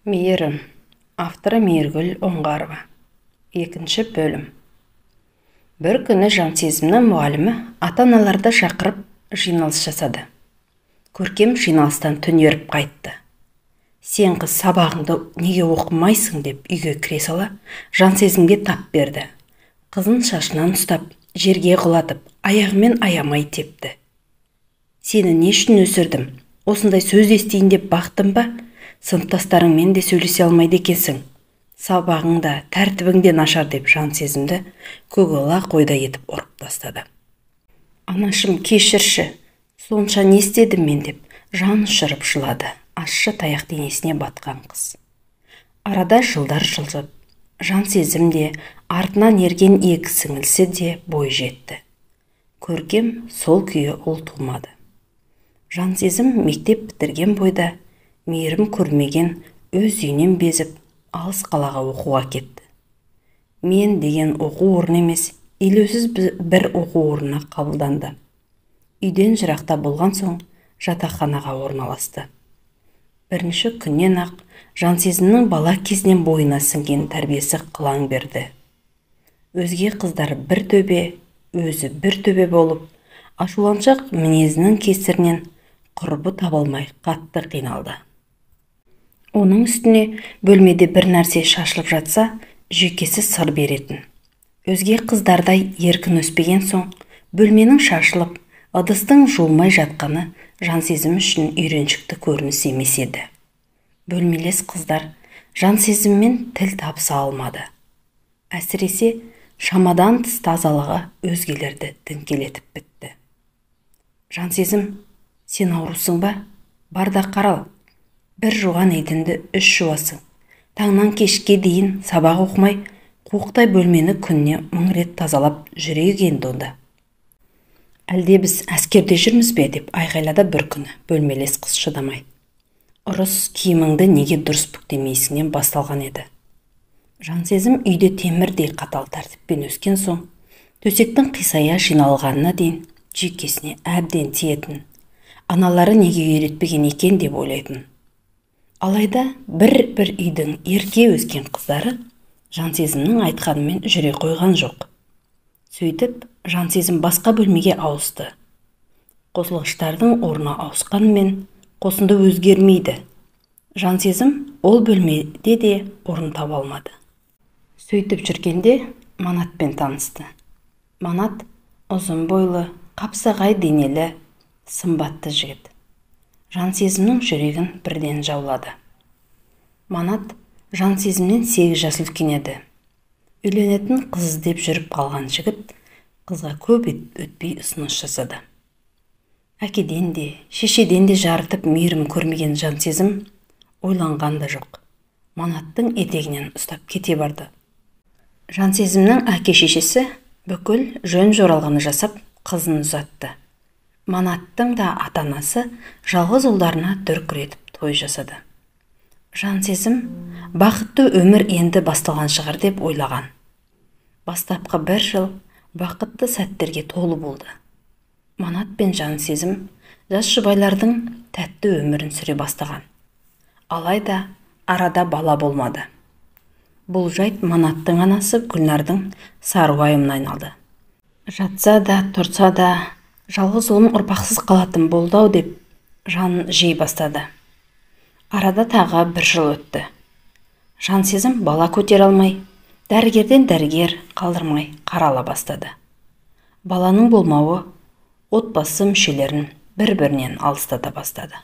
Мейірім. Авторы Мейіргүл Оңғарова. Екінші бөлім. Бір күні Жансезімнің мұғалімі ата-аналарды шақырып жиналыс жасады. Көркем жиналыстан түнеріп қайтты. Сен қыз сабағыңды неге оқымайсың деп үйге кіре сала Жансезімге тап берді. Қызын шашынан ұстап, жерге құлатып, аяғымен аямай тепті. Сені не үшін өсірдім? Осындай сөз естейін деп бақтым ба? Сыныптастарыңмен де сөйлесе алмайды екенсің. Сабағың да, тәртібің де нашар деп Жансезімді көгала қойдай етіп ұрып тастады. Анашым, кешірші, сонша не істедім мен деп жан ұшырып жылады ащы таяқ денесіне батқан қыз. Арада жылдар жылжып, Жансезім де, артынан ерген екі сіңілісі де бой жетті. Көркем сол күйі ұл тумады. Жансезім мектеп бітірген бойда мейірім көрмеген өз үйінен безіп, алыс қалаға оқуға кетті. Мен деген оқу орны емес, елеусіз бір оқу орнына қабылданды. Үйден жырақта болған соң жатақханаға орналасты. Бірінші күннен-ақ Жансезімнің бала кезінен бойына сіңген тәрбиесі қылаң берді. Өзге қыздар бір төбе, өзі бір төбе болып, ашуланшақ мінезінің кесірінен құрбы таба алмай қатты қиналды. Оның үстіне бөлмеде бір нәрсе шашылып жатса, жүйкесі сыр беретін. Өзге қыздардай еркін өспеген соң, бөлменің шашылып, ыдыстың жуылмай жатқаны Жансезім үшін үйреншікті көрініс емес еді. Бөлмелес қыздар Жансезіммен тіл табыса алмады. Әсіресе шамадан тыс тазалығы өзгелерді діңкелетіп бітті. Жансезім, сен аурусың ба? Бар да қарал. Бір жуған еденді үш жуасың. Таңнан кешке дейін сабақ оқымай, қуықтай бөлмені күніне 1000 рет тазалап жүрейік енді онда. Әлде біз әскерде жүрміз бе деп айғайлады бір күні бөлмелес қыз шыдамай. Ұрыс киіміңді неге дұрыс бүктемейсіңнен басталған еді. Жансезім үйде темірдей қатал тәртіппен өскен соң, төсектің қисая жиналғанына дейін жүйкесіне әбден тиетін. Аналары неге үйретпеген екен деп ойлайтын. Алайда бір-бір үйдің ерке өскен қыздары Жансезімнің айтқанымен жүре қойған жоқ. Сөйтіп, Жансезім басқа бөлмеге ауысты. Қосылғыштардың орны ауысқанымен қосынды өзгермейді. Жансезім ол бөлмеде де орын таба алмады. Сөйтіп жүргенде Манатпен танысты. Манат ұзын бойлы, қапсағай денелі, сымбатты жігіт. Жансезімнің жүрегін бірден жаулады. Манат Жансезімнен 8 жас үлкен еді. Үйленетін қыз іздеп жүріп қалған жігіт қызға көп өтпей ұсыныс жасады. Әкеден де, шешеден де жарытып мейірім көрмеген Жансезім ойланған да жоқ. Манаттың етегінен ұстап кете барды. Жансезімнің әке-шешесі бүкіл жөн жоралғыны жасап қызын ұзатты. Манаттың да ата-анасы жалғыз ұлдарына дүркіретіп той жасады. Жансезім бақытты өмір енді басталған шығар деп ойлаған. Бастапқы бір жыл бақытты сәттерге толы болды. Манат пен Жансезім жас жұбайлардың тәтті өмірін сүре бастаған. Алайда арада бала болмады. Бұл жайт Манаттың анасы Гүлнардың сары уайымына айналды. Жатса да, тұрса да, жалғыз ұлым ұрпақсыз қалатын болды-ау деп жанын жей бастады. Арада тағы бір жыл өтті. Жансезім бала көтере алмай, дәрігерден дәрігер қалдырмай қарала бастады. Баланың болмауы отбасы мүшелерін бір-бірінен алыстата бастады.